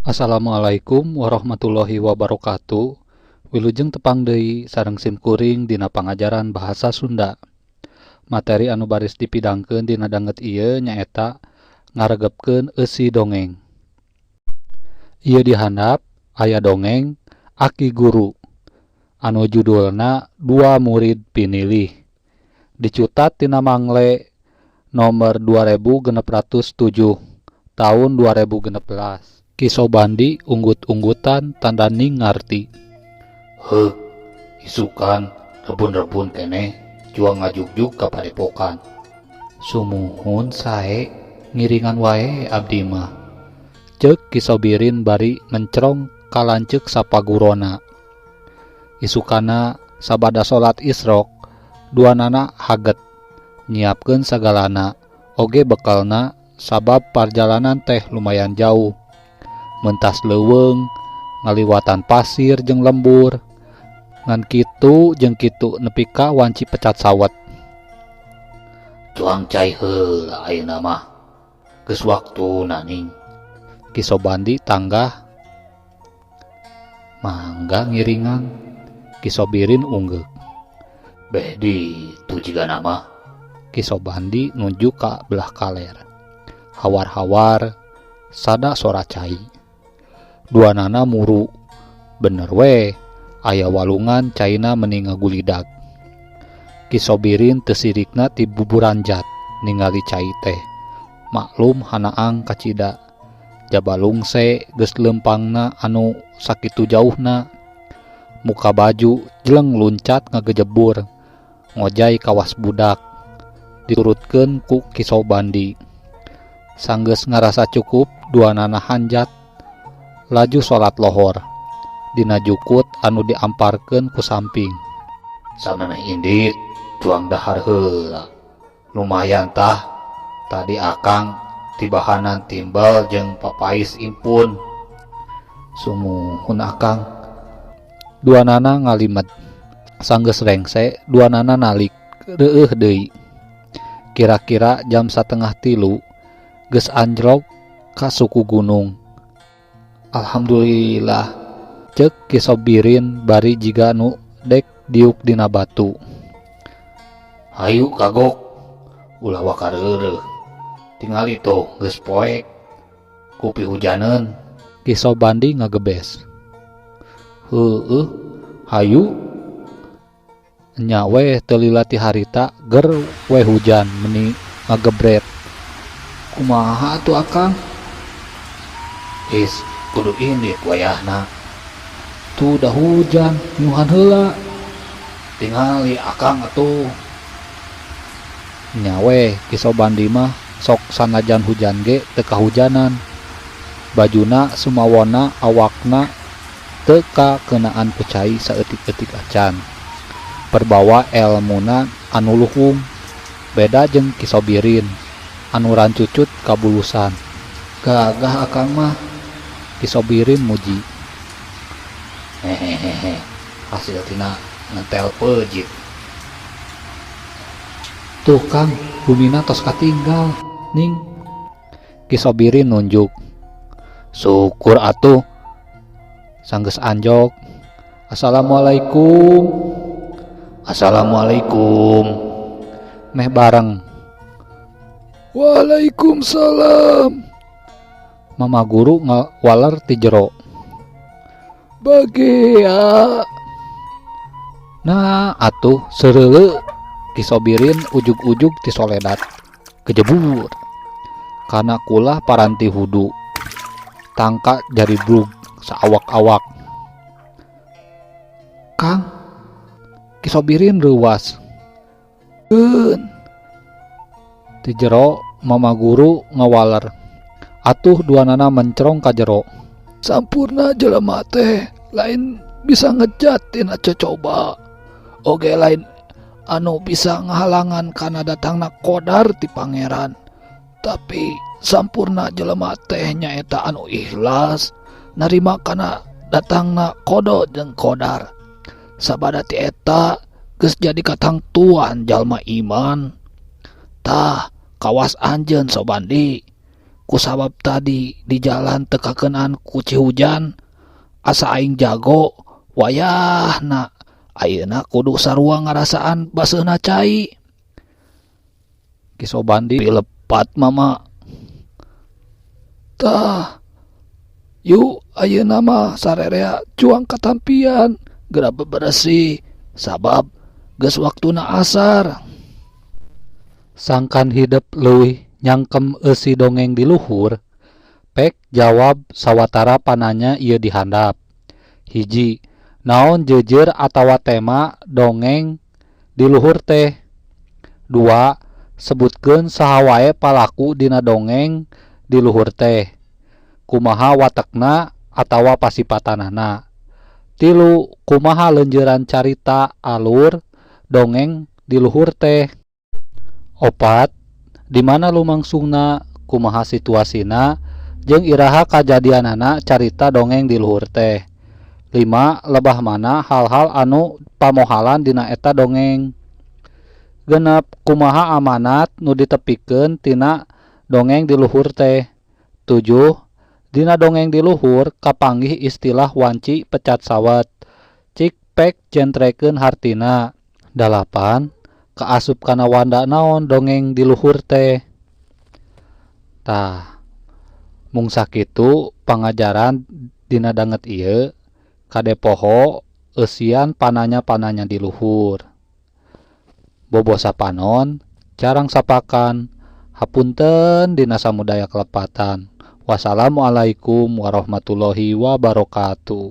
Assalamualaikum warahmatullahi wabarakatuh. Wilujeng tepang deui sareng simkuring dina pangajaran bahasa Sunda. Materi anu baris dipidangkeun dina danget ieu nyaeta ngaregepkeun eusi dongeng. Ieu dihandap aya dongeng Aki Guru anu judulna Dua Murid Pinilih. Dicutat tina Mangle nomor 2607 tahun 2016. Ki Sobandi unggut-unggutan tandaning ngarti. Heuh, isukan rebun-rebun keneh juang ngajugjug ka padepokan. Sumuhun sae, ngiringan wae abdi mah. Ceuk Ki Sobirin bari mencrong ka lanceuk sapagurona. Isukana sabada salat isrok, duanana haget nyiapkeun sagalana oge bekalna sabab parjalanan teh lumayan jauh. Mentas leuweung, ngaliwatan pasir jeung lembur. Ngan kitu jeung kitu nepi ka wanci pecat sawet. Tuang cai heula ayeuna mah. Geus waktuna ning. Ki Sobandi tanggah. Mangga ngiringan. Ki Sobirin unggeuk. Beh ditu jigana mah. Ki Sobandi nunjuk ka belah kaler. Hawar-hawar sada sora cai. Duanana muru. Bener we, aya walungan caina meni ngagulidag. Ki Sobirin teu sirikna ti buburanjat ningali cai teh. Maklum hanaang kacida. Jaba lungse geus leumpangna anu sakitu jauhna. Muka baju jeleng luncat ngagejebur ngojay kawas budak. Diturutkeun ku Ki Sobandi. Sanggeus ngarasa cukup duanana hanjat laju salat lohor dina jukut anu diamparkeun ku samping. Samemeh indit tuang dahar heula. Lumayan tah tadi akang tibahanan timbel jeung papais impun. Sumuhun akang. Duanana ngalimet. Sanggeus rengse duanana nalik reueuh deui. Kira-kira jam 2.30 geus anjlok ka suku gunung. Alhamdulillah, ceuk Ki Sobirin bari jiga nu dek diuk dina batu. Hayu kagok, ulah waka reureuh. Tingali tuh geus poek ku pihujaneun. Ki Sobandi ngagebes. Heueuh, hayu. Nya we teu lila ti harita ger we hujan meni ngagebret. Kumaha atuh akang? Is kudu indit wayahna. Tuh dah hujan, nyuhan heula. Tingali akang atuh. Nya we Ki Sobandi mah sok sanajan hujan ge teu kahujanan. Bajuna sumawona awakna teu kakeunaan ku cai saeutik-eutik acan. Perbawa elmuna anu luhung. Beda jeung Ki Sobirin anu rancucut kabulusan. Gagah akang mah. Ki Sobirin muji. Hehehe, hasil tina ngetel peujit. Tuh Kang, bumina tos katinggal ning. Ki Sobirin nunjuk. Syukur atuh. Sanggeus anjok. Assalamualaikum. Assalamualaikum. Meh bareng. Waalaikumsalam. Mama guru ngawaler ti jero. Bagea. Nah atuh seureuleuh Ki Sobirin ujug-ujug ti soledat. Kejebur. Kana kulah paranti hudu. Tangka jari brug saawak-awak. Kang, Ki Sobirin reuwas. Keun. Ti jero mama guru ngawaler. Atuh duanana mencrong ka jero. Sampurna jelema teh lain bisa ngejat tina cocoba. Oge lain anu bisa ngahalangan kana datangna qodar ti pangeran. Tapi sampurna jelema teh nyaeta anu ikhlas narima kana datangna qada jeung qodar. Sabada ti eta geus jadi katangtuan jalma iman. Tah kawas anjeun Sobandi. Kusabab tadi di jalan teu kakeunaan ku cihujan asa aing jago wayahna ayeuna kudu sarua ngarasaan baseuhna cai. Ki Sobandi lepat mama. Tah yu ayeuna mah sarerea cuang katampian geura beberesih sabab geus waktuna asar. Sangkan hidep leuwih nyangkem eusi dongeng di luhur, pek jawab sawatara pananya ieu di handap. Hiji, naon jeujeur atawa tema dongeng di luhur teh? Dua, sebutkeun saha wae palaku dina dongeng di luhur teh. Kumaha watekna atawa pasipatanana? Tilu, kumaha leunjeuran carita alur dongeng di luhur teh? Opat, di mana lumangsungna, kumaha situasina jeung iraha kajadianana carita dongeng di luhur teh? Lima, lebah mana hal-hal anu pamohalan dina eta dongeng? 6, kumaha amanat nu ditepikeun tina dongeng di luhur teh? 7, dina dongeng di luhur kapanggih istilah wanci pecat sawet. Cik pek jentrekeun hartina. 8, kaasup kana wanda naon dongeng di luhur teh? Tah, mung sakitu pangajaran dina danget ieu kade poho eusian pananya-pananya di luhur. Bobo sapanon, carang sapakan, hapunten dina samudaya kalepatan. Wassalamualaikum warahmatullahi wabarakatuh.